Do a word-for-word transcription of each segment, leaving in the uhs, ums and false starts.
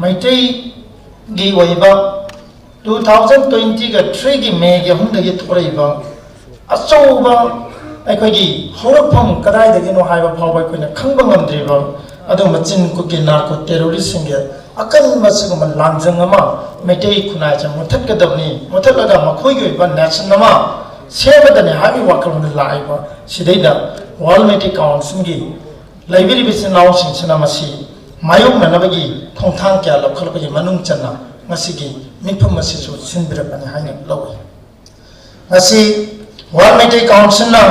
ꯃꯩꯇꯩꯒꯤ ꯑꯣꯏꯕ two thousand twenty-three-ꯒꯤ May-ꯒꯤ ꯑꯍꯨꯝꯗꯒꯤ ꯊꯣꯛꯂꯛꯏꯕ ꯑꯆꯧꯕ ꯑꯩꯈꯣꯏꯒꯤ ꯍꯧꯔꯛꯐꯝ ꯀꯗꯥꯏꯗꯒꯤꯅꯣ ꯍꯥꯏꯕ ꯐꯥꯎꯕ ꯑꯩꯈꯣꯏꯅ ꯈꯪꯕ ꯉꯝꯗ꯭ꯔꯤꯕ ꯑꯗꯨꯒꯨꯝꯕ ꯆꯤꯟ ꯀꯨꯀꯤ ꯅꯥꯔꯀꯣ ꯇꯦꯔꯣꯔꯤꯁꯁꯤꯡꯒꯤ ꯑꯀꯟꯕ ꯁꯤꯒꯨꯝꯕ ꯂꯥꯟꯖꯪ ꯑꯃ ꯃꯩꯇꯩ ꯈꯨꯟꯅꯥꯏꯁꯦ ꯃꯨꯊꯠꯀꯗꯕꯅꯤ, ꯃꯨꯊꯠꯂꯒ ꯃꯈꯣꯏꯒꯤ ꯑꯣꯏꯕ ꯅꯦꯁꯟ ꯑꯃ ꯁꯦꯝꯒꯗꯕꯅꯤ ꯍꯥꯏꯕꯒꯤ ꯋꯥꯈꯜꯂꯣꯟꯗ ꯂꯥꯛꯏꯕ ꯁꯤꯗꯩꯗ ꯋꯥꯔꯜ ꯃꯩꯇꯩ ꯀꯥꯎꯟꯁꯤꯜꯒꯤ ꯂꯩꯕꯤꯔꯤꯕ ꯏꯆꯤꯟ ꯏꯅꯥꯎꯁꯤꯡꯁꯤꯅ ꯃꯁꯤ ꯃꯥꯌꯣꯛꯅꯅꯕꯒꯤ ꯈꯣꯡꯊꯥꯡ ꯀꯌꯥ ꯂꯧꯈꯠꯂꯛꯄꯒꯤ ꯃꯅꯨꯡ ꯆꯟꯅ ꯉꯁꯤꯒꯤ ꯃꯤꯐꯝ ꯑꯁꯤꯁꯨ ꯁꯤꯟꯕꯤꯔꯛꯄꯅꯤ ꯍꯥꯏꯅ ꯂꯧꯏ꯫ ꯉꯁꯤ ꯋꯥꯔꯜ ꯃꯩꯇꯩ ꯀꯥꯎꯟꯁꯤꯜꯅ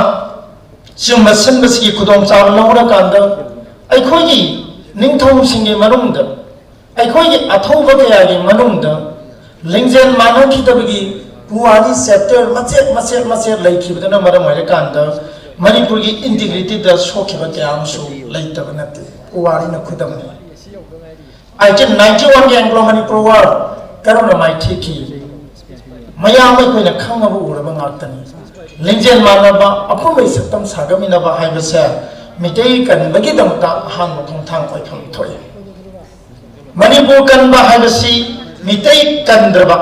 ꯁꯤꯒꯨꯝꯕ ꯁꯤꯟꯕꯁꯤꯒꯤ ꯈꯨꯗꯣꯡꯆꯥꯕ ꯂꯧꯔꯀꯥꯟꯗ ꯑꯩꯈꯣꯏꯒꯤ ꯅꯤꯡꯊꯧꯁꯤꯡꯒꯤ ꯃꯅꯨꯡꯗ, ꯑꯩꯈꯣꯏꯒꯤ ꯑꯊꯧꯕ ꯀꯌꯥꯒꯤ ꯃꯅꯨꯡꯗ ꯂꯤꯡꯖꯦꯜ ꯃꯥꯟꯅꯈꯤꯗꯕꯒꯤ ꯄꯨꯋꯥꯔꯤ ꯆꯦꯞꯇꯔ ꯃꯆꯦꯠ ꯃꯆꯦꯠ ꯃꯆꯦꯠ ꯂꯩꯈꯤꯕꯗꯨꯅ ꯃꯔꯝ ꯑꯣꯏꯔꯀꯥꯟꯗ ꯃꯅꯤꯄꯨꯔꯒꯤ ꯏꯟꯇꯤꯒ꯭ꯔꯤꯇꯤꯗ ꯁꯣꯛꯈꯤꯕ ꯀꯌꯥ ꯑꯃꯁꯨ ꯂꯩꯇꯕ ꯅꯠꯇꯦ꯫ ꯄꯨꯋꯥꯔꯤꯅ ꯈꯨꯗꯝꯅꯤ꯫ Eighteen ninety-one-ꯒꯤ Anglo Manipur War ꯀꯔꯝꯅ ꯃꯥꯏꯊꯤꯈꯤ? ꯃꯌꯥꯝ ꯑꯩꯈꯣꯏꯅ ꯈꯪꯉꯕ ꯎꯔꯕ ꯉꯥꯛꯇꯅꯤ꯫ ꯂꯤꯡꯖꯦꯜ ꯃꯥꯟꯅꯕ, ꯑꯄꯨꯟꯕꯒꯤ ꯁꯛꯇꯝ ꯁꯥꯒꯠꯃꯤꯟꯅꯕ ꯍꯥꯏꯕꯁꯦ ꯃꯤꯇꯩ ꯀꯟꯕꯒꯤꯗꯃꯛꯇ ꯑꯍꯥꯟꯕ ꯈꯣꯡꯊꯥꯡ ꯑꯣꯏꯐꯝ ꯊꯣꯛꯏ꯫ ꯃꯅꯤꯄꯨꯔ ꯀꯟꯕ ꯍꯥꯏꯕꯁꯤ ꯃꯤꯇꯩ ꯀꯟꯗ꯭ꯔꯕ,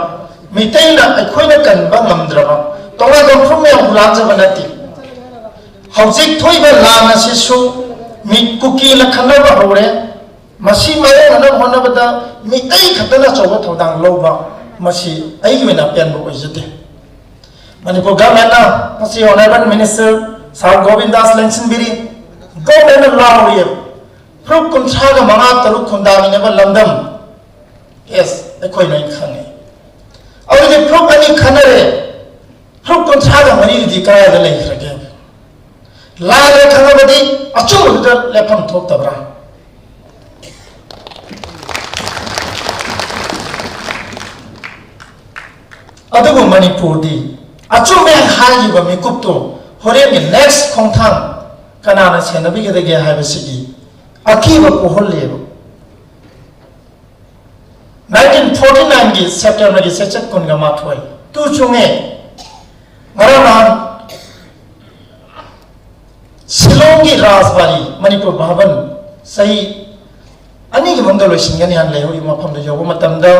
ꯃꯤꯇꯩꯅ ꯑꯩꯈꯣꯏꯅ ꯀꯟꯕ ꯉꯝꯗ꯭ꯔꯕ, ꯇꯣꯉꯥꯟꯕ ꯐꯨꯔꯨꯞ ꯃꯌꯥꯝ ꯍꯨꯔꯥꯟꯖꯕ ꯅꯠꯇꯦ꯫ ꯍꯧꯖꯤꯛ ꯊꯣꯛꯏꯕ ꯂꯥꯟ ꯑꯁꯤꯁꯨ ꯃꯤ ꯀꯨꯀꯤꯅ ꯈꯟꯅꯕ ꯍꯧꯔꯦ꯫ ꯃꯁꯤ ꯃꯥꯌꯣꯛꯅꯅꯕ ꯍꯣꯠꯅꯕꯗ ꯃꯤꯇꯩ ꯈꯛꯇꯅ ꯑꯆꯧꯕ ꯊꯧꯗꯥꯡ ꯂꯧꯕ, ꯃꯁꯤ ꯑꯩꯒꯤ ꯑꯣꯏꯅ ꯑꯄꯦꯟꯕ ꯑꯣꯏꯖꯗꯦ꯫ ꯃꯅꯤꯄꯨꯔ ꯒꯚꯔꯟꯃꯦꯟꯠꯅ ꯉꯁꯤ ꯑꯣꯅꯔꯦꯕꯜ ꯃꯤꯅꯤꯁꯇꯔ ꯁꯥꯔ ꯒꯣꯕꯤꯟꯗꯥꯁ ꯂꯦꯡꯁꯤꯟꯕꯤꯔꯤ꯫ ꯒꯚꯔꯟꯃꯦꯟꯠꯅ ꯂꯥꯎꯔꯤꯑꯕ, ꯐꯨꯔꯨꯞ ꯀꯨꯟꯊ꯭ꯔꯥꯒ ꯃꯉꯥ ꯇꯔꯨꯛ ꯈꯨꯟꯗꯥꯃꯤꯟꯅꯕ ꯂꯝꯗꯝ꯫ ꯌꯦꯁ, ꯑꯩꯈꯣꯏ ꯂꯣꯏ ꯈꯪꯉꯤ꯫ ꯑꯗꯨꯗꯤ ꯐꯨꯔꯨꯞ ꯑꯅꯤ ꯈꯟꯅꯔꯦ, ꯐꯨꯔꯨꯞ ꯀꯨꯟꯊ꯭ꯔꯥꯒ ꯃꯔꯤꯗꯨꯗꯤ ꯀꯗꯥꯏꯗ ꯂꯩꯈ꯭ꯔꯒꯦ? ꯂꯥꯜꯂꯦ ꯈꯪꯉꯕꯗꯤ ꯑꯆꯨꯝꯕꯗꯨꯗ ꯂꯦꯞꯐꯝ ꯊꯣꯛꯇꯕ꯭ꯔꯥ? ꯑꯗꯨꯕꯨ ꯃꯅꯤꯄꯨꯔꯗꯤ ꯑꯆꯨꯝꯕ ꯍꯥꯏꯈꯤꯕ ꯃꯤꯀꯨꯞꯇꯣ ꯍꯣꯔꯦꯟꯒꯤ ꯅꯦꯛꯁ ꯈꯣꯡꯊꯥꯡ ꯀꯅꯥꯅ ꯁꯦꯟꯅꯕꯤꯒꯗꯒꯦ ꯍꯥꯏꯕꯁꯤꯒꯤ ꯑꯀꯤꯕ ꯄꯣꯛꯍꯜꯂꯦꯕ꯫ Nineteen forty nine-ꯒꯤ ꯁꯦꯞꯇꯦꯝꯕꯔꯒꯤ ꯆꯩꯆꯠ ꯀꯨꯟꯒ ꯃꯥꯊꯣꯏ ꯇꯨ ꯆꯨꯡꯉꯦ꯫ ꯉꯔꯥꯡ ꯅꯍꯥꯟ ꯁꯤꯂꯣꯡꯒꯤ ꯔꯥꯖꯕꯥꯔꯤ ꯃꯅꯤꯄꯨꯔ ꯚꯕꯟ ꯆꯍꯤ ꯑꯅꯤꯒꯤ ꯃꯅꯨꯡꯗ ꯂꯣꯏꯁꯤꯟꯒꯅꯤ ꯍꯥꯏꯅ ꯂꯩꯍꯧꯔꯤꯕ ꯃꯐꯝꯗ ꯌꯧꯕ ꯃꯇꯝꯗ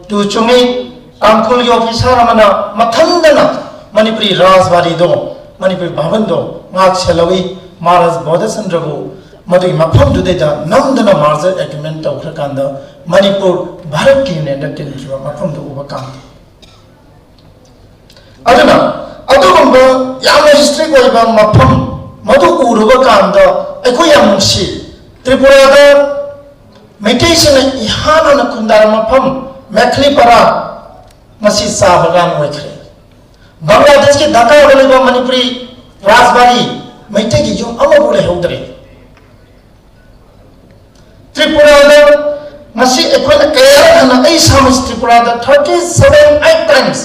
ꯇꯨ ꯆꯨꯡꯉꯤ꯫ ꯇꯥꯡꯈꯨꯜꯒꯤ ꯑꯣꯐꯤꯁꯥꯔ ꯑꯃꯅ ꯃꯊꯟꯗꯅ ꯃꯅꯤꯄꯨꯔꯤ ꯔꯥꯖꯕꯥꯔꯤꯗꯣ, ꯃꯅꯤꯄꯨꯔꯤ ꯚꯥꯕꯟꯗꯣ ꯉꯥꯛ ꯁꯦꯜꯍꯧꯏ꯫ ꯃꯍꯥꯔꯥꯖ ꯕꯣꯙꯆꯟꯗ꯭ꯔꯕꯨ ꯃꯗꯨꯒꯤ ꯃꯐꯝꯗꯨꯗꯩꯗ ꯅꯝꯗꯅ merger agreement ꯇꯧꯈ꯭ꯔꯀꯥꯟꯗ ꯃꯅꯤꯄꯨꯔ ꯚꯥꯔꯠꯀꯤ ꯌꯨꯅꯤꯌꯟꯗ ꯇꯤꯟꯈꯤꯕ ꯃꯐꯝꯗꯨ ꯎꯕ ꯀꯥꯟꯗ, ꯑꯗꯨꯅ ꯑꯗꯨꯒꯨꯝꯕ ꯌꯥꯝꯅ historic ꯑꯣꯏꯕ ꯃꯐꯝ ꯃꯗꯨ ꯎꯔꯨꯕ ꯀꯥꯟꯗ ꯑꯩꯈꯣꯏ ꯌꯥꯝ ꯅꯨꯡꯁꯤ꯫ ꯇ꯭ꯔꯤꯄꯨꯔꯥꯗ ꯃꯩꯇꯩꯁꯤꯡꯅ ꯏꯍꯥꯟ ꯍꯥꯟꯅ ꯈꯨꯟꯗꯥꯔꯝꯕ ꯃꯐꯝ ꯃꯦꯈꯂꯤꯄꯥꯔꯥ ꯉꯁꯤ ꯆꯥ ꯕꯒꯥꯟ ꯑꯣꯏꯈ꯭ꯔꯦ꯫ ꯕꯪꯒ꯭ꯂꯥꯗꯦꯁꯀꯤ ꯙꯥꯀꯥꯗ ꯂꯩꯕ ꯃꯅꯤꯄꯨꯔꯤ ꯔꯥꯖꯕꯥꯔꯤ ꯃꯩꯇꯩꯒꯤ ꯌꯨꯝ ꯑꯃꯐꯥꯎ ꯂꯩꯍꯧꯗ꯭ꯔꯦ꯫ ꯇ꯭ꯔꯤꯄꯨꯔꯥꯗ ꯉꯁꯤ ꯑꯩꯈꯣꯏꯅ ꯀꯌꯥꯔꯛ ꯍꯟꯅ, ꯑꯩ ꯏꯁꯥꯃꯛ ꯇ꯭ꯔꯤꯄꯨꯔꯥꯗ thirty seven, eight times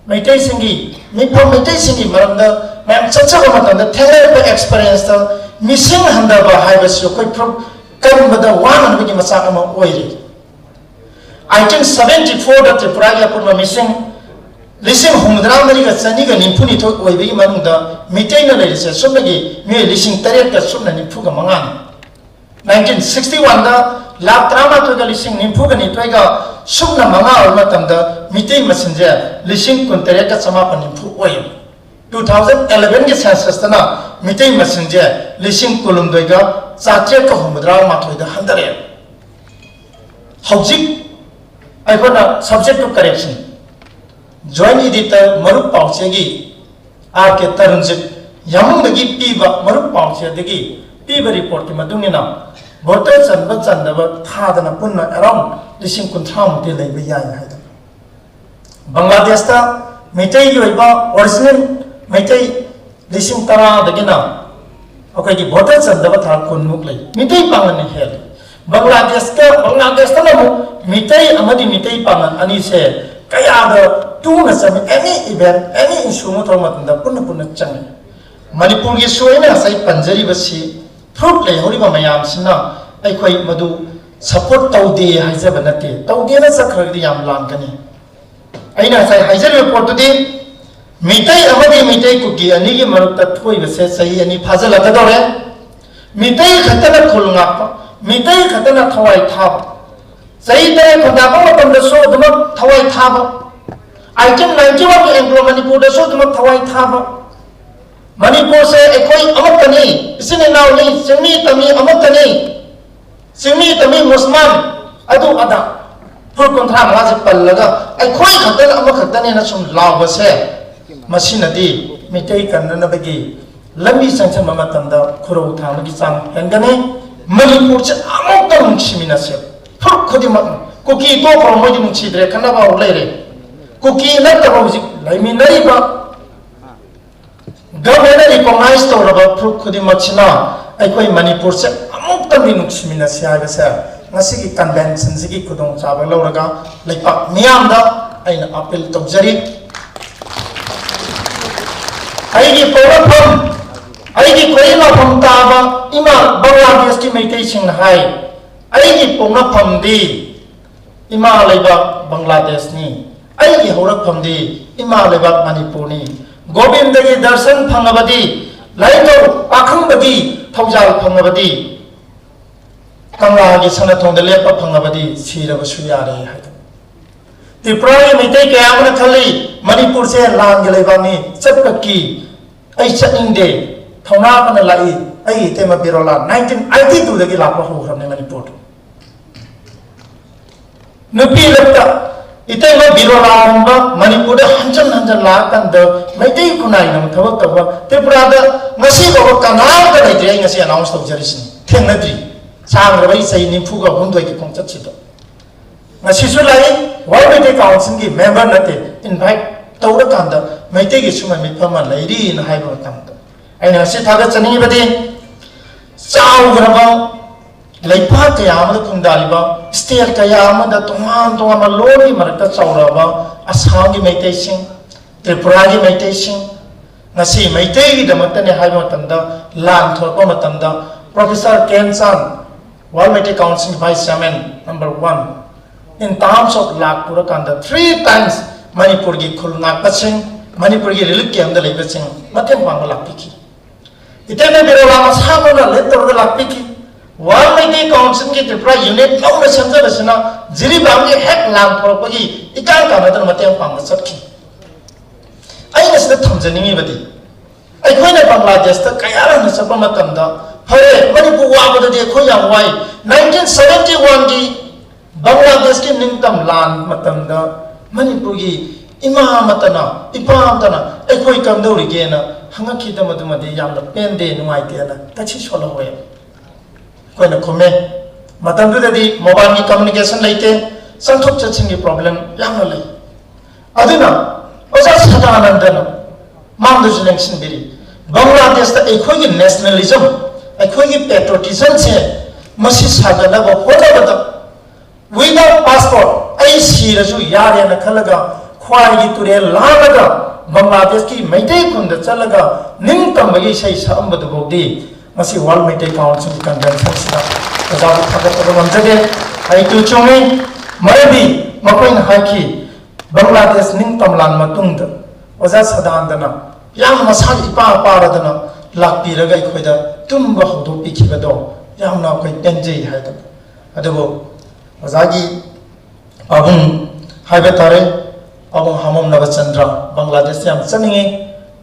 ꯃꯩꯇꯩꯁꯤꯡꯒꯤ, ꯃꯤꯐꯝ ꯃꯩꯇꯩꯁꯤꯡꯒꯤ ꯃꯔꯝꯗ ꯃꯌꯥꯝ ꯆꯠꯆꯕ ꯃꯇꯝꯗ ꯊꯦꯡꯅꯔꯛꯄ experienceꯇ ꯃꯤꯁꯤꯡ ꯍꯟꯊꯕ ꯍꯥꯏꯕꯁꯤ ꯑꯩꯈꯣꯏ ꯐꯨꯔꯨꯞ ꯀꯟꯕꯗ ꯋꯥꯅꯕꯒꯤ ꯃꯆꯥꯛ ꯑꯃ ꯑꯣꯏꯔꯤ꯫ Eighteen seventy fourꯗ ꯇ꯭ꯔꯤꯄꯨꯔꯥꯒꯤ ꯑꯄꯨꯟꯕ ꯃꯤꯁꯤꯡ ꯂꯤꯁꯤꯡ ꯍꯨꯝꯐꯨꯇꯔꯥ ꯃꯔꯤꯒ ꯆꯅꯤꯒ ꯅꯤꯐꯨꯅꯤꯊꯣꯏ ꯑꯣꯏꯕꯒꯤ ꯃꯅꯨꯡꯗ ꯃꯤꯇꯩꯅ ꯂꯩꯔꯤꯁꯦ ꯁꯨꯞꯅꯒꯤ ꯃꯤꯑꯣꯏ ꯂꯤꯁꯤꯡ ꯇꯔꯦꯠꯀ ꯁꯨꯞꯅ ꯅꯤꯐꯨꯒ ꯃꯉꯥꯅꯤ꯫ Nineteen sixty oneꯗ ꯂꯥꯈ ꯇꯔꯥꯃꯥꯊꯣꯏꯒ ꯂꯤꯁꯤꯡ ꯅꯤꯐꯨꯒ ꯅꯤꯊꯣꯏꯒ ꯁꯨꯞꯅ ꯃꯉꯥ ꯑꯣꯏꯕ ꯃꯇꯝꯗ ꯃꯤꯇꯩ ꯃꯁꯤꯡꯁꯦ ꯂꯤꯁꯤꯡ ꯀꯨꯟꯇꯔꯦꯠꯀ ꯆꯃꯥꯄꯟ ꯅꯤꯐꯨ ꯑꯣꯏ꯫ Two thousand elevenꯒꯤ censusꯇꯅ ꯃꯤꯇꯩ ꯃꯁꯤꯡꯁꯦ ꯂꯤꯁꯤꯡ ꯀꯨꯟꯍꯨꯝꯗꯣꯏꯒ ꯆꯥꯇ꯭ꯔꯦꯠꯀ ꯍꯨꯝꯐꯨꯇꯔꯥ ꯃꯥꯊꯣꯏꯗ ꯍꯟꯊꯔꯛꯑꯦ꯫ ꯍꯧꯖꯤꯛ ꯑꯩꯈꯣꯏꯅ subject to correction, joint editor ꯃꯔꯨꯞ ꯄꯥꯎꯆꯦꯒꯤ ꯑꯥꯔ ꯀꯦ ꯇꯔꯨꯟꯖꯤꯠ ꯌꯥꯃꯨꯡꯗꯒꯤ ꯄꯤꯕ ꯃꯔꯨꯞ ꯄꯥꯎꯆꯦꯗꯒꯤ ꯄꯤꯕ reportꯀꯤ ꯃꯇꯨꯡ ꯏꯟꯅ voter ꯆꯟꯕ ꯆꯟꯗꯕ ꯊꯥꯗꯅ ꯄꯨꯟꯅ around ꯂꯤꯁꯤꯡ ꯀꯨꯟꯊ꯭ꯔꯥꯃꯨꯛꯇꯤ ꯂꯩꯕ ꯌꯥꯏ ꯍꯥꯏꯗꯅ꯫ ꯕꯪꯒ꯭ꯂꯥꯗꯦꯁꯇ ꯃꯩꯇꯩꯒꯤ ꯑꯣꯏꯕ original ꯃꯩꯇꯩ ꯂꯤꯁꯤꯡ ꯇꯔꯥꯗꯒꯤꯅ ꯑꯩꯈꯣꯏꯒꯤ voter ꯆꯟꯗꯕ ꯊꯥ ꯀꯨꯟꯃꯨꯛ ꯂꯩ꯫ ꯃꯤꯇꯩ ꯄꯥꯡꯒꯜꯅ ꯍꯦꯜꯂꯤ꯫ ꯕꯪꯒ꯭ꯂꯥꯗꯦꯁꯀ, ꯕꯪꯒ꯭ꯂꯥꯗꯦꯁꯇꯅ ꯑꯃꯨꯛ ꯃꯤꯇꯩ ꯑꯃꯗꯤ ꯃꯤꯇꯩ ꯄꯥꯡꯒꯜ ꯑꯅꯤꯁꯦ ꯀꯌꯥꯗ ꯇꯨꯅ ꯆꯪꯉꯤ꯫ Any event, any issue ꯑꯃ ꯊꯣꯛꯄ ꯃꯇꯝꯗ ꯄꯨꯟꯅ ꯄꯨꯟꯅ ꯆꯪꯉꯤ꯫ ꯃꯅꯤꯄꯨꯔꯒꯤꯁꯨ ꯑꯩꯅ ꯉꯁꯥꯏ ꯄꯟꯖꯔꯤꯕꯁꯤ proof ꯂꯩꯍꯧꯔꯤꯕ ꯃꯌꯥꯝꯁꯤꯅ ꯑꯩꯈꯣꯏ ꯃꯗꯨ support ꯇꯧꯗꯦ ꯍꯥꯏꯖꯕ ꯅꯠꯇꯦ꯫ ꯇꯧꯗꯦꯅ ꯆꯠꯈ꯭ꯔꯒꯗꯤ ꯌꯥꯝ ꯂꯥꯟꯒꯅꯤ꯫ ꯑꯩꯅ ꯉꯁꯥꯏ ꯍꯥꯏꯖꯔꯤꯕ ꯄꯣꯠꯇꯨꯗꯤ ꯃꯤꯇꯩ ꯑꯃꯗꯤ ꯃꯤꯇꯩ ꯀꯨꯀꯤ ꯑꯅꯤꯒꯤ ꯃꯔꯛꯇ ꯊꯣꯛꯏꯕꯁꯦ ꯆꯍꯤ ꯑꯅꯤ ꯐꯥꯖꯤꯜꯂꯛꯀꯗꯧꯔꯦ꯫ ꯃꯤꯇꯩ ꯈꯛꯇꯅ ꯈꯨꯜ ꯉꯥꯛꯄ, ꯃꯤꯇꯩ ꯈꯛꯇꯅ ꯊꯋꯥꯏ ꯊꯥꯕ, ꯆꯍꯤ ꯇꯔꯦꯠ ꯈꯟꯗꯥꯕ ꯃꯇꯝꯗꯁꯨ ꯑꯗꯨꯃꯛ ꯊꯋꯥꯏ ꯊꯥꯕ, ꯑꯩꯇꯤꯟ ꯅꯥꯏꯟꯇꯤ ꯋꯥꯟꯒꯤ ꯑꯦꯡꯒ꯭ꯂꯣ ꯃꯅꯤꯄꯨꯔꯗꯁꯨ ꯑꯗꯨꯃꯛ ꯊꯋꯥꯏ ꯊꯥꯕ, ꯃꯅꯤꯄꯨꯔꯁꯦ ꯑꯩꯈꯣꯏ ꯑꯃꯠꯇꯅꯤ, ꯏꯆꯤꯟ ꯏꯅꯥꯎꯅꯤ, ꯆꯤꯡꯃꯤ ꯇꯝꯃꯤ ꯑꯃꯠꯇꯅꯤ, ꯆꯤꯡꯃꯤ ꯇꯝꯃꯤ ꯃꯨꯁꯃꯥꯟ, ꯑꯗꯨ ꯑꯗꯥ ꯐꯨꯔꯨꯞ ꯀꯨꯟꯊ꯭ꯔꯥ ꯃꯉꯥꯁꯦ ꯄꯜꯂꯒ ꯑꯩꯈꯣꯏ ꯈꯛꯇꯅ ꯑꯃꯈꯛꯇꯅꯦꯅ ꯁꯨꯝ ꯂꯥꯎꯕꯁꯦ, ꯃꯁꯤꯅꯗꯤ ꯃꯤꯇꯩ ꯀꯟꯅꯅꯕꯒꯤ ꯂꯝꯕꯤ ꯆꯪꯁꯤꯟꯕ ꯃꯇꯝꯗ ꯈꯨꯔꯧ ꯊꯥꯡꯕꯒꯤ ꯆꯥꯡ ꯍꯦꯟꯒꯅꯤ꯫ ꯃꯅꯤꯄꯨꯔꯁꯦ ꯑꯃꯨꯛꯇ ꯅꯨꯡꯁꯤꯃꯤꯟꯅꯁꯦ꯫ ꯐꯨꯔꯨꯞ ꯈꯨꯗꯤꯡꯃꯛ, ꯀꯨꯀꯤ ꯇꯣꯛꯈ꯭ꯔꯣ, ꯃꯣꯏꯗꯤ ꯅꯨꯡꯁꯤꯗ꯭ꯔꯦ, ꯈꯠꯅꯕ ꯍꯧ ꯂꯩꯔꯦ꯫ ꯀꯨꯀꯤ ꯅꯠꯇꯕ ꯍꯧꯖꯤꯛ ꯂꯩꯃꯤꯟꯅꯔꯤꯕ ꯒꯚꯔꯟꯃꯦꯟꯠꯅ ꯔꯤꯀꯣꯛꯅꯥꯏꯖ ꯇꯧꯔꯕ ꯐꯨꯔꯨꯞ ꯈꯨꯗꯤꯡꯃꯛꯁꯤꯅ ꯑꯩꯈꯣꯏ ꯃꯅꯤꯄꯨꯔꯁꯦ ꯑꯃꯨꯛꯇꯪꯗꯤ ꯅꯨꯡꯁꯤꯃꯤꯟꯅꯁꯤ ꯍꯥꯏꯕꯁꯦ ꯉꯁꯤꯒꯤ ꯀꯟꯚꯦꯟꯁꯟꯁꯤꯒꯤ ꯈꯨꯗꯣꯡꯆꯥꯕ ꯂꯧꯔꯒ ꯂꯩꯄꯥꯛ ꯃꯤꯌꯥꯝꯗ ꯑꯩꯅ ꯑꯄꯤꯜ ꯇꯧꯖꯔꯤ꯫ ꯑꯩꯒꯤ ꯄꯣꯛꯅꯐꯝ, ꯑꯩꯒꯤ ꯈ꯭ꯋꯥꯏꯗꯒꯤ ꯂꯥꯛꯐꯝ ꯇꯥꯕ ꯏꯃꯥ ꯕꯪꯒ꯭ꯂꯥꯗꯦꯁꯀꯤ ꯃꯩꯇꯩꯁꯤꯡꯅ ꯍꯥꯏ, ꯑꯩꯒꯤ ꯄꯣꯛꯅꯐꯝꯗꯤ ꯏꯃꯥ ꯂꯩꯕꯥꯛ ꯕꯪꯒ꯭ꯂꯥꯗꯦꯁꯅꯤ, ꯑꯩꯒꯤ ꯍꯧꯔꯛꯐꯝꯗꯤ ꯏꯃꯥ ꯂꯩꯕꯥꯛ ꯃꯅꯤꯄꯨꯔꯅꯤ꯫ ꯒꯣꯕꯤꯟꯗꯒꯤ ꯗꯔꯁꯟ ꯐꯪꯉꯕꯗꯤ, ꯂꯥꯏꯅꯤꯡꯊꯧ ꯄꯥꯈꯪꯕꯒꯤ ꯊꯧꯖꯥꯜ ꯐꯪꯉꯕꯗꯤ, ꯀꯪꯂꯥꯒꯤ ꯁꯅꯥꯊꯣꯡꯗ ꯂꯦꯞꯄ ꯐꯪꯉꯕꯗꯤ ꯁꯤꯔꯕꯁꯨ ꯌꯥꯔꯦ ꯍꯥꯏꯗꯅ꯫ ꯇ꯭ꯔꯤꯄꯨꯔꯥꯒꯤ ꯃꯩꯇꯩ ꯀꯌꯥ ꯑꯃꯅ ꯈꯜꯂꯤ, ꯃꯅꯤꯄꯨꯔꯁꯦ ꯂꯥꯟꯒꯤ ꯂꯩꯕꯥꯛꯅꯤ, ꯆꯠꯄ ꯀꯤ, ꯑꯩ ꯆꯠꯅꯤꯡꯗꯦ, ꯊꯧꯅꯥ ꯐꯅ ꯂꯥꯛꯏ꯫ ꯑꯩꯒꯤ ꯏꯇꯩꯃ ꯕꯤꯔꯣꯂꯥ ꯅꯥꯏꯟꯇꯤꯟ ꯑꯥꯏꯇꯤ ꯇꯨꯗꯒꯤ ꯂꯥꯛꯄ ꯍꯧꯈ꯭ꯔꯕꯅꯤ ꯃꯅꯤꯄꯨꯔꯗ꯫ ꯅꯨꯄꯤ ꯂꯛꯇ ꯏꯇꯩꯃ ꯕꯤꯔꯣꯂꯥꯒꯨꯝꯕ ꯃꯅꯤꯄꯨꯔꯗ ꯍꯟꯖꯟ ꯍꯟꯖꯟ ꯂꯥꯛꯑꯀꯥꯟꯗ ꯃꯩꯇꯩ ꯈꯨꯟꯅꯥꯏꯅ ꯊꯕꯛ ꯇꯧꯕ ꯇ꯭ꯔꯤꯄꯨꯔꯥꯗ ꯉꯁꯤ ꯐꯥꯎꯕ ꯀꯅꯥꯝꯇ ꯂꯩꯇ꯭ꯔꯤ꯫ ꯑꯩ ꯉꯁꯤ ꯑꯅꯥꯎꯟꯁ ꯇꯧꯖꯔꯤꯁꯤꯅꯤ, ꯊꯦꯡꯅꯗ꯭ꯔꯤ꯫ ꯁꯥꯡꯈ꯭ꯔꯕ ꯑꯩ ꯆꯍꯤ ꯅꯤꯐꯨꯒ ꯍꯨꯝꯗꯣꯏꯒꯤ ꯈꯣꯡꯆꯠꯁꯤꯗ ꯉꯁꯤꯁꯨ ꯂꯥꯛꯏ꯫ ꯋꯥꯔꯜ ꯃꯩꯇꯩ ꯀꯥꯎꯟꯁꯤꯜꯒꯤ ꯃꯦꯝꯕꯔ ꯅꯠꯇꯦ, ꯏꯟꯚꯥꯏꯠ ꯇꯧꯔꯀꯥꯟꯗ ꯃꯩꯇꯩꯒꯤ ꯁꯨꯝꯕ ꯃꯤꯐꯝ ꯑꯃ ꯂꯩꯔꯤꯅ ꯍꯥꯏꯕ ꯃꯇꯝꯗ ꯑꯩꯅ ꯉꯁꯤ ꯊꯥꯒꯠꯆꯅꯤꯡꯉꯤꯕꯗꯤ ꯆꯥꯎꯈ꯭ꯔꯕ ꯂꯩꯄꯥꯛ ꯀꯌꯥ ꯑꯃꯗ ꯈꯨꯟꯗꯥꯔꯤꯕ, ꯁ꯭ꯇꯦꯠ ꯀꯌꯥ ꯑꯃꯗ ꯇꯣꯉꯥꯟ ꯇꯣꯉꯥꯟꯕ ꯂꯣꯟꯒꯤ ꯃꯔꯛꯇ ꯆꯥꯎꯔꯛꯑꯕ ꯑꯁꯥꯝꯒꯤ ꯃꯩꯇꯩꯁꯤꯡ, ꯇ꯭ꯔꯤꯄꯨꯔꯥꯒꯤ ꯃꯩꯇꯩꯁꯤꯡ, ꯉꯁꯤ ꯃꯩꯇꯩꯒꯤꯗꯃꯛꯇꯅꯦ ꯍꯥꯏꯕ ꯃꯇꯝꯗ, ꯂꯥꯟ ꯊꯣꯛꯂꯛꯄ ꯃꯇꯝꯗ, professor Kenchan, world Meitei council vice chairman number one, in terms of ꯂꯥꯛ ꯄꯨꯔꯀꯥꯟꯗ three times ꯃꯅꯤꯄꯨꯔꯒꯤ ꯈꯨꯜ ꯉꯥꯛꯄꯁꯤꯡ, ꯃꯅꯤꯄꯨꯔꯒꯤ ꯔꯤꯂꯤꯐ ꯀꯦꯝꯞꯇ ꯂꯩꯕꯁꯤꯡ ꯃꯇꯦꯡ ꯄꯥꯡꯕ ꯂꯥꯛꯄꯤꯈꯤ꯫ ꯏꯇꯩꯃ ꯕꯤꯔꯣꯂꯥ ꯃꯁꯥꯃꯛꯅ ꯂꯤꯗ ꯇꯧꯔꯒ ꯂꯥꯛꯄꯤꯈꯤ꯫ ꯋꯥꯔꯜ ꯃꯩꯇꯩ ꯀꯥꯎꯟꯁꯤꯜꯒꯤ ꯇ꯭ꯔꯤꯄꯨꯔꯥ ꯌꯨꯅꯤꯠ ꯅꯧꯅ ꯁꯦꯝꯖꯕꯁꯤꯅ ꯖꯤꯔꯤꯕꯥꯝꯒꯤ ꯍꯦꯛ ꯂꯥꯟ ꯊꯣꯛꯂꯛꯄꯒꯤ ꯏꯀꯥꯟ ꯀꯥꯟꯅꯗꯅ ꯃꯇꯦꯡ ꯄꯥꯡꯕ ꯆꯠꯈꯤ꯫ ꯑꯩꯅ ꯁꯤꯗ ꯊꯝꯖꯅꯤꯡꯉꯤꯕꯗꯤ, ꯑꯩꯈꯣꯏꯅ ꯕꯪꯒ꯭ꯂꯥꯗꯦꯁꯇ ꯀꯌꯥꯔꯛꯅ ꯆꯠꯄ ꯃꯇꯝꯗ, ꯐꯔꯦ, ꯃꯅꯤꯄꯨꯔ ꯋꯥꯕꯗꯗꯤ ꯑꯩꯈꯣꯏ ꯌꯥꯝ ꯋꯥꯏ, ꯅꯥꯏꯟꯇꯤꯟ ꯁꯕꯦꯟꯇꯤ ꯋꯥꯟꯒꯤ ꯕꯪꯒ꯭ꯂꯥꯗꯦꯁꯀꯤ ꯅꯤꯡꯇꯝ ꯂꯥꯟ ꯃꯇꯝꯗ ꯃꯅꯤꯄꯨꯔꯒꯤ ꯏꯃꯥ ꯑꯃꯠꯇꯅ, ꯏꯄꯥ ꯑꯃꯠꯇꯅ ꯑꯩꯈꯣꯏ ꯀꯝꯗꯧꯔꯤꯒꯦꯅ ꯍꯪꯉꯛꯈꯤꯗꯕꯗꯨꯃꯗꯤ ꯌꯥꯝꯅ ꯄꯦꯟꯗꯦ, ꯅꯨꯡꯉꯥꯏꯇꯦꯅ ꯇꯛꯁꯤ ꯁꯣꯜꯍꯧꯋꯦ꯫ ꯑꯩꯈꯣꯏꯅ ꯈꯨꯝꯃꯦ, ꯃꯇꯝꯗꯨꯗꯗꯤ ꯃꯣꯕꯥꯏꯜꯒꯤ ꯀꯝꯃꯨꯅꯤꯀꯦꯁꯟ ꯂꯩꯇꯦ, ꯆꯪꯊꯣꯛ ꯆꯠꯁꯤꯟꯒꯤ ꯄ꯭ꯔꯣꯕ꯭ꯂꯦꯝ ꯌꯥꯝꯅ ꯂꯩ꯫ ꯑꯗꯨꯅ ꯑꯣꯖꯥ ꯁꯗꯥꯅꯟꯗꯅ ꯃꯥꯡꯗꯁꯨ ꯂꯦꯡꯁꯤꯟꯕꯤꯔꯤ, ꯕꯪꯒ꯭ꯂꯥꯗꯦꯁꯇ ꯑꯩꯈꯣꯏꯒꯤ ꯅꯦꯁꯅꯦꯂꯤꯖꯝ, ꯑꯩꯈꯣꯏꯒꯤ ꯄꯦꯇ꯭ꯔꯣꯇꯤꯖꯝꯁꯦ ꯃꯁꯤ ꯁꯥꯒꯠꯅꯕ ꯍꯣꯠꯅꯕꯗ, without passport, ꯑꯩ ꯁꯤꯔꯁꯨ ꯌꯥꯔꯦꯅ ꯈꯜꯂꯒ ꯈ꯭ꯋꯥꯏꯒꯤ ꯇꯨꯔꯦꯜ ꯂꯥꯜꯂꯒ ꯕꯪꯒ꯭ꯂꯥꯗꯦꯁꯀꯤ ꯃꯩꯇꯩ ꯈꯨꯟꯗ ꯆꯠꯂꯒ ꯅꯤꯡꯇꯝꯕꯒꯤ ꯏꯁꯩ ꯁꯛꯑꯝꯕꯗꯨꯐꯥꯎꯗꯤ ꯉꯁꯤ ꯋꯥꯔꯜ ꯃꯩꯇꯩ ꯀꯥꯎꯟꯁꯤꯜ ꯀꯟꯚꯦꯟꯁꯟꯁꯤꯗ ꯑꯣꯖꯥꯕꯨ ꯊꯥꯒꯠꯆꯕ ꯉꯝꯖꯗꯦ꯫ ꯑꯩ ꯇꯨ ꯆꯨꯝꯃꯤ, ꯃꯔꯝꯗꯤ ꯃꯈꯣꯏꯅ ꯍꯥꯏꯈꯤ, ꯕꯪꯒ꯭ꯂꯥꯗꯦꯁ ꯅꯤꯡꯇꯝ ꯂꯥꯟ ꯃꯇꯨꯡꯗ ꯑꯣꯖꯥ ꯁꯗꯥꯟꯗꯅ ꯌꯥꯝ ꯃꯁꯥꯒꯤ ꯏꯄꯥ ꯄꯥꯔꯗꯅ ꯂꯥꯛꯄꯤꯔꯒ ꯑꯩꯈꯣꯏꯗ ꯇꯨꯝꯕ ꯍꯧꯗꯣꯛꯄꯤꯈꯤꯕꯗꯣ ꯌꯥꯝꯅ ꯑꯩꯈꯣꯏ ꯄꯦꯟꯖꯩ ꯍꯥꯏꯗꯅ꯫ ꯑꯗꯨꯕꯨ ꯑꯣꯖꯥꯒꯤ ꯄꯥꯕꯨꯡ ꯍꯥꯏꯕ ꯇꯥꯔꯦ, ꯄꯥꯕꯨꯡ ꯍꯥꯃꯣꯝ ꯅꯕꯆꯟꯗ꯭ꯔ ꯕꯪꯒ꯭ꯂꯥꯗꯦꯁꯇ ꯌꯥꯝ ꯆꯠꯅꯤꯡꯉꯤ,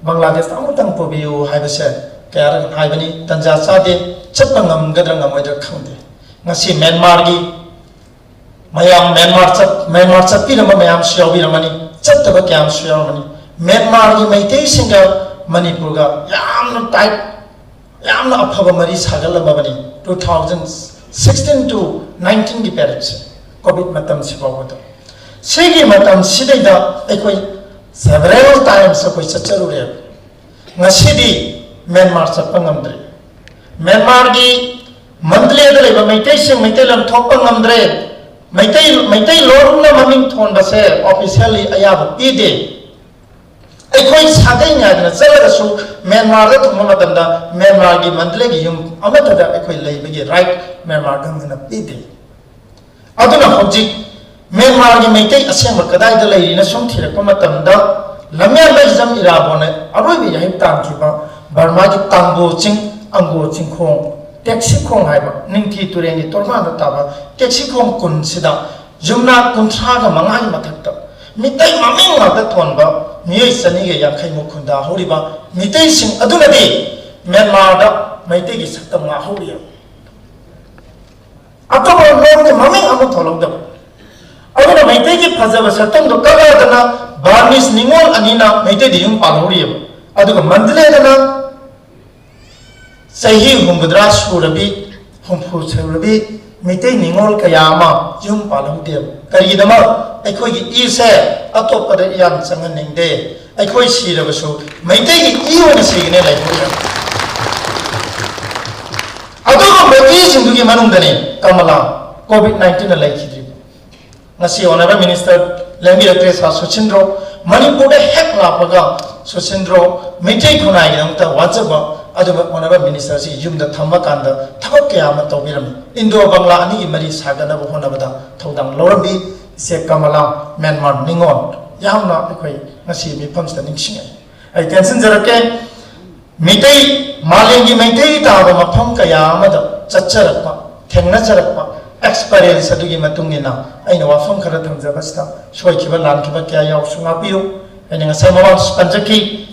ꯕꯪꯒ꯭ꯂꯥꯗꯦꯁꯇ ꯑꯃꯨꯛꯇꯪ ꯄꯨꯕꯤꯌꯨ ꯍꯥꯏꯕꯁꯦ ꯀꯌꯥꯔꯛ ꯍꯥꯏꯕꯅꯤ, ꯇꯟꯖꯥ ꯆꯥꯗꯦ, ꯆꯠꯄ ꯉꯝꯒꯗ꯭ꯔꯥ ꯉꯝꯃꯣꯏꯗ꯭ꯔꯥ ꯈꯪꯗꯦ꯫ ꯉꯁꯤ ꯃ꯭ꯌꯥꯟꯃꯥꯔꯒꯤ ꯃꯌꯥꯝ, ꯃ꯭ꯌꯥꯟꯃꯥꯔ ꯆꯠ-, ꯃ꯭ꯌꯥꯟꯃꯥꯔ ꯆꯠꯄꯤꯔꯝꯕ ꯃꯌꯥꯝꯁꯨ ꯌꯥꯎꯕꯤꯔꯝꯃꯅꯤ, ꯆꯠꯇꯕ ꯀꯌꯥ ꯑꯃꯁꯨ ꯌꯥꯎꯔꯝꯃꯅꯤ꯫ ꯃ꯭ꯌꯥꯟꯃꯥꯔꯒꯤ ꯃꯩꯇꯩꯁꯤꯡꯒ ꯃꯅꯤꯄꯨꯔꯒ ꯌꯥꯝꯅ ꯇꯥꯏꯠ, ꯌꯥꯝꯅ ꯑꯐꯕ ꯃꯔꯤ ꯁꯥꯒꯠꯂꯝꯃꯕꯅꯤ, two thousand sixteen to nineteenꯒꯤ ꯄꯦꯔꯦꯠꯁꯦ, ꯀꯣꯚꯤꯗ ꯃꯇꯝꯁꯤ ꯐꯥꯎꯕꯗ꯫ ꯁꯤꯒꯤ ꯃꯇꯝꯁꯤꯗꯩꯗ ꯑꯩꯈꯣꯏ several times ꯑꯩꯈꯣꯏ ꯆꯠꯆꯔꯨꯔꯦꯕ꯫ ꯉꯁꯤꯗꯤ ꯃ꯭ꯌꯥꯟꯃꯥꯔ ꯆꯠꯄ ꯉꯝꯗ꯭ꯔꯦ꯫ ꯃ꯭ꯌꯥꯟꯃꯥꯔꯒꯤ ꯃꯟꯗꯂꯦꯗ ꯂꯩꯕ ꯃꯩꯇꯩꯁꯤꯡ ꯃꯩꯇꯩꯂꯣꯟ ꯊꯣꯛꯄ ꯉꯝꯗ꯭ꯔꯦ꯫ ꯃꯩꯇꯩ, ꯃꯩꯇꯩꯂꯣꯟꯅ ꯃꯃꯤꯡ ꯊꯣꯟꯕꯁꯦ officially ꯑꯌꯥꯕ ꯄꯤꯗꯦ꯫ ꯑꯩꯈꯣꯏ ꯁꯥꯒꯩ ꯉꯥꯏꯗꯅ ꯆꯠꯂꯒꯁꯨ ꯃ꯭ꯌꯥꯟꯃꯥꯔꯗ ꯊꯨꯡꯕ ꯃꯇꯝꯗ ꯃ꯭ꯌꯥꯟꯃꯥꯔꯒꯤ ꯃꯟꯗꯂꯦꯒꯤ ꯌꯨꯝ ꯑꯃꯠꯇꯗ ꯑꯩꯈꯣꯏ ꯂꯩꯕꯒꯤ ꯔꯥꯏꯠ ꯃ꯭ꯌꯥꯟꯃꯥꯔ ꯒꯚꯔꯟꯃꯦꯟꯠꯅ ꯄꯤꯗꯦ꯫ ꯑꯗꯨꯅ ꯍꯧꯖꯤꯛ ꯃ꯭ꯌꯥꯟꯃꯥꯔꯒꯤ ꯃꯩꯇꯩ ꯑꯁꯦꯡꯕ ꯀꯗꯥꯏꯗ ꯂꯩꯔꯤꯅ ꯁꯨꯝ ꯊꯤꯔꯛꯄ ꯃꯇꯝꯗ, ꯂꯝꯌꯥꯟꯕ ꯍꯤꯖꯝ ꯏꯔꯥꯕꯣꯠꯅ ꯑꯔꯣꯏꯕ ꯌꯥꯍꯤꯞ ꯇꯥꯟꯈꯤꯕ ꯕꯔꯃꯥꯒꯤ ꯇꯥꯡꯕꯣ ꯆꯤꯡ, ꯑꯪꯒꯣ ꯆꯤꯡꯈꯣꯡ, ꯇꯦꯛꯁꯤꯈꯣꯡ ꯍꯥꯏꯕ ꯅꯤꯡꯊꯤ ꯇꯨꯔꯦꯟꯒꯤ ꯇꯣꯔꯕꯥꯟꯗ ꯇꯥꯕ ꯇꯦꯛꯁꯤꯈꯣꯡ ꯀꯨꯟꯁꯤꯗ ꯌꯨꯝꯅꯥꯛ ꯀꯨꯟꯊ꯭ꯔꯥꯒ ꯃꯉꯥꯒꯤ ꯃꯊꯛꯇ ꯃꯤꯇꯩ ꯃꯃꯤꯡ ꯉꯥꯛꯇ ꯊꯣꯟꯕ ꯃꯤꯑꯣꯏ ꯆꯅꯤꯒ ꯌꯥꯡꯈꯩꯃꯨꯛ ꯈꯨꯟꯗꯥꯍꯧꯔꯤꯕ ꯃꯤꯇꯩꯁꯤꯡ ꯑꯗꯨꯅꯗꯤ ꯃ꯭ꯌꯥꯟꯃꯥꯔꯗ ꯃꯩꯇꯩꯒꯤ ꯁꯛꯇꯝ ꯉꯥꯛꯍꯧꯔꯤ꯫ ꯑꯇꯣꯞꯄ ꯂꯣꯟꯒꯤ ꯃꯃꯤꯡ ꯑꯃ ꯊꯣꯜꯍꯧꯗꯕ꯫ ꯑꯗꯨꯅ ꯃꯩꯇꯩꯒꯤ ꯐꯖꯕ ꯁꯛꯇꯝꯗꯣ ꯀꯛꯂꯗꯅ ꯕꯔꯃꯤꯁ ꯅꯤꯉꯣꯜ ꯑꯅꯤꯅ ꯃꯩꯇꯩꯗ ꯌꯨꯝ ꯄꯥꯜꯍꯧꯔꯤꯑꯕ꯫ ꯑꯗꯨꯒ ꯃꯟꯗꯂꯦꯗꯅ ꯆꯍꯤ ꯍꯨꯝꯐꯨꯇꯔꯥ ꯁꯨꯔꯕꯤ, ꯍꯨꯝꯐꯨ ꯁꯨꯔꯕꯤ ꯃꯤꯇꯩ ꯅꯤꯉꯣꯜ ꯀꯌꯥ ꯑꯃ ꯌꯨꯝ ꯄꯥꯜꯍꯧꯗꯦꯕ꯫ ꯀꯔꯤꯒꯤꯗꯃꯛ? ꯑꯩꯈꯣꯏꯒꯤ ꯏꯁꯦ ꯑꯇꯣꯞꯄꯗ ꯏꯌꯥꯟ ꯆꯪꯍꯟꯅꯤꯡꯗꯦ꯫ ꯑꯩꯈꯣꯏ ꯁꯤꯔꯕꯁꯨ ꯃꯩꯇꯩꯒꯤ ꯏ ꯑꯣꯏꯅ ꯁꯤꯒꯅꯤ ꯂꯩꯍꯧꯔꯤꯕ꯫ ꯑꯗꯨꯒꯨꯝꯕ ꯏꯁꯤꯡꯗꯨꯒꯤ ꯃꯅꯨꯡꯗꯅꯤ ꯀꯃꯂꯥ ꯀꯣꯚꯤꯗ ꯅꯥꯏꯟꯇꯤꯟꯅ ꯂꯩꯈꯤꯗ꯭ꯔꯤꯕ꯫ ꯉꯁꯤ ꯑꯣꯅꯔꯦꯕꯜ ꯃꯤꯅꯤꯁꯇꯔ ꯂꯦꯡꯕꯤꯔꯛꯇ꯭ꯔꯦ ꯁꯥꯔ ꯁꯨꯁꯤꯟꯗ꯭ꯔꯣ꯫ ꯃꯅꯤꯄꯨꯔꯗ ꯍꯦꯛ ꯂꯥꯛꯄꯒ ꯁꯨꯁꯤꯟꯗ꯭ꯔꯣ ꯃꯤꯇꯩ ꯈꯨꯟꯅꯥꯏꯒꯤꯗꯃꯛꯇ ꯋꯥꯖꯕ ꯑꯗꯨꯒ ꯑꯣꯅꯔꯦꯕꯜ ꯃꯤꯅꯤꯁꯇꯔꯁꯤ ꯌꯨꯝꯗ ꯊꯝꯕ ꯀꯥꯟꯗ ꯊꯕꯛ ꯀꯌꯥ ꯑꯃ ꯇꯧꯕꯤꯔꯝꯃꯤ꯫ ꯏꯟꯗꯣ ꯕꯪꯂꯥ ꯑꯅꯤꯒꯤ ꯃꯔꯤ ꯁꯥꯒꯠꯅꯕ ꯍꯣꯠꯅꯕꯗ ꯊꯧꯗꯥꯡ ꯂꯧꯔꯝꯃꯤ꯫ ꯏꯆꯦ ꯀꯃꯂꯥ, ꯃ꯭ꯌꯥꯟꯃꯥꯔ ꯅꯤꯉꯣꯜ, ꯌꯥꯝꯅ ꯑꯩꯈꯣꯏ ꯉꯁꯤ ꯃꯤꯐꯝꯁꯤꯗ ꯅꯤꯡꯁꯤꯡꯉꯛꯏ꯫ ꯑꯩ ꯇꯦꯟꯁꯤꯟꯖꯔꯛꯀꯦ, ꯃꯤꯇꯩ, ꯃꯥꯂꯦꯝꯒꯤ ꯃꯩꯇꯩ ꯇꯥꯕ ꯃꯐꯝ ꯀꯌꯥ ꯑꯃꯗ ꯆꯠꯆꯔꯛꯄ, ꯊꯦꯡꯅꯖꯔꯛꯄ ꯑꯦꯛꯁꯄꯔꯤꯌꯦꯟꯁ ꯑꯗꯨꯒꯤ ꯃꯇꯨꯡ ꯏꯟꯅ ꯑꯩꯅ ꯋꯥꯐꯝ ꯈꯔ ꯊꯝꯖꯕꯁꯤꯗ ꯁꯣꯏꯈꯤꯕ ꯂꯥꯟꯈꯤꯕ ꯀꯌꯥ ꯌꯥꯎꯁꯨ ꯉꯥꯛꯄꯤꯌꯨ꯫ ꯑꯩꯅ ꯉꯁꯥꯏ ꯃꯃꯥꯡꯁꯨ ꯄꯟꯖꯈꯤ,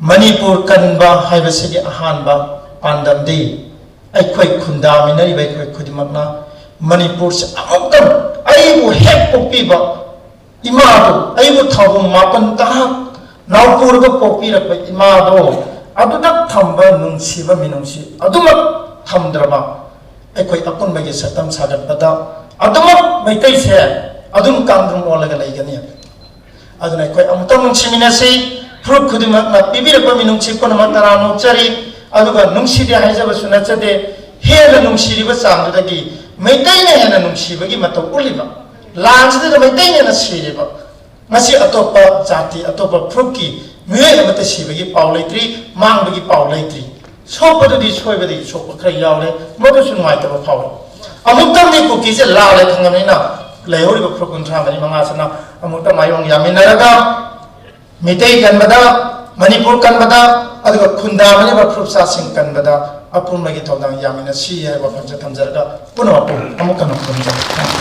ꯃꯅꯤꯄꯨꯔ ꯀꯟꯕ ꯍꯥꯏꯕꯁꯤꯒꯤ ꯑꯍꯥꯟꯕ ꯄꯥꯟꯗꯝꯗꯤ ꯑꯩꯈꯣꯏ ꯈꯨꯟꯗꯥꯃꯤꯟꯅꯔꯤꯕ ꯑꯩꯈꯣꯏ ꯈꯨꯗꯤꯡꯃꯛꯅ ꯃꯅꯤꯄꯨꯔꯁꯤ ꯑꯃꯨꯛꯇꯪ ꯑꯩꯕꯨ ꯍꯦꯛ ꯄꯣꯛꯄꯤꯕ ꯏꯃꯥꯗꯨ, ꯑꯩꯕꯨ ꯊꯥꯕꯨꯡ ꯃꯥꯄꯟ ꯇꯔꯥ ꯅꯥꯎꯄꯨꯔꯒ ꯄꯣꯛꯄꯤꯔꯛꯄ ꯏꯃꯥꯗꯣ, ꯑꯗꯨꯗ ꯊꯝꯕ ꯅꯨꯡꯁꯤꯕ ꯃꯤꯅꯨꯡꯁꯤ ꯑꯗꯨꯃꯛ ꯊꯝꯗ꯭ꯔꯕ ꯑꯩꯈꯣꯏ ꯑꯄꯨꯟꯕꯒꯤ ꯁꯛꯇꯝ ꯁꯥꯒꯠꯄꯗ ꯑꯗꯨꯃꯛ ꯃꯩꯇꯩꯁꯦ ꯑꯗꯨꯝ ꯀꯥꯡꯗ꯭ꯔꯨꯝ ꯑꯣꯜꯂꯒ ꯂꯩꯒꯅꯤ꯫ ꯑꯗꯨꯅ ꯑꯩꯈꯣꯏ ꯑꯃꯨꯛꯇꯪ ꯅꯨꯡꯁꯤꯃꯤꯟꯅꯁꯤ꯫ ꯐꯨꯔꯨꯞ ꯈꯨꯗꯤꯡꯃꯛꯅ ꯄꯤꯕꯤꯔꯛꯄ ꯃꯤꯅꯨꯡꯁꯤ ꯄꯨꯝꯅꯃꯛ ꯇꯔꯥ ꯅꯣꯛꯆꯔꯤ꯫ ꯑꯗꯨꯒ ꯅꯨꯡꯁꯤꯗꯦ ꯍꯥꯏꯖꯕꯁꯨ ꯅꯠꯆꯗꯦ, ꯍꯦꯟꯅ ꯅꯨꯡꯁꯤꯔꯤꯕ ꯆꯥꯡꯗꯨꯗꯒꯤ ꯃꯩꯇꯩꯅ ꯍꯦꯟꯅ ꯅꯨꯡꯁꯤꯕꯒꯤ ꯃꯇꯧ ꯎꯠꯂꯤꯕ, ꯂꯥꯟꯁꯤꯗ ꯃꯩꯇꯩꯅ ꯍꯦꯟꯅ ꯁꯤꯔꯤꯕ, ꯉꯁꯤ ꯑꯇꯣꯞꯄ ꯖꯥꯇꯤ, ꯑꯇꯣꯞꯄ ꯐꯨꯔꯨꯞꯀꯤ ꯃꯤꯑꯣꯏ ꯑꯃꯠꯇ ꯁꯤꯕꯒꯤ ꯄꯥꯎ ꯂꯩꯇ꯭ꯔꯤ, ꯃꯥꯡꯕꯒꯤ ꯄꯥꯎ ꯂꯩꯇ꯭ꯔꯤ꯫ ꯁꯣꯛꯄꯗꯨꯗꯤ ꯁꯣꯏꯕꯗꯒꯤ ꯁꯣꯛꯄ ꯈꯔ ꯌꯥꯎꯔꯦ, ꯃꯗꯨꯁꯨ ꯅꯨꯡꯉꯥꯏꯇꯕ ꯐꯥꯎꯏ꯫ ꯑꯃꯨꯛꯇꯪꯗꯤ ꯀꯨꯀꯤꯁꯦ ꯂꯥꯜꯂꯦ ꯈꯪꯉꯕꯅꯤꯅ ꯂꯩꯍꯧꯔꯤꯕ ꯐꯨꯔꯨꯞ ꯀꯨꯟꯊ꯭ꯔꯥ ꯃꯔꯤ ꯃꯉꯥꯁꯤꯅ ꯑꯃꯨꯛꯇ ꯃꯥꯏꯌꯣꯡ ꯌꯥꯃꯤꯟꯅꯔꯒ ꯃꯤꯇꯩ ꯀꯟꯕꯗ, ꯃꯅꯤꯄꯨꯔ ꯀꯟꯕꯗ, ꯑꯗꯨꯒ ꯈꯨꯟꯗꯥꯃꯤꯟꯅꯕ ꯐꯨꯔꯨꯞ ꯆꯥꯁꯤꯡ ꯀꯟꯕꯗ ꯑꯄꯨꯟꯕꯒꯤ ꯊꯧꯗꯥꯡ ꯌꯥꯝꯃꯤꯅ ꯁꯤ ꯍꯥꯏꯕ ꯋꯥꯐꯝꯁꯦ ꯊꯝꯖꯔꯒ ꯄꯨꯝꯅꯃꯛꯄꯨ ꯑꯃꯨꯛ ꯍꯟꯅ ꯈꯨꯔꯨꯝꯖꯔꯤ꯫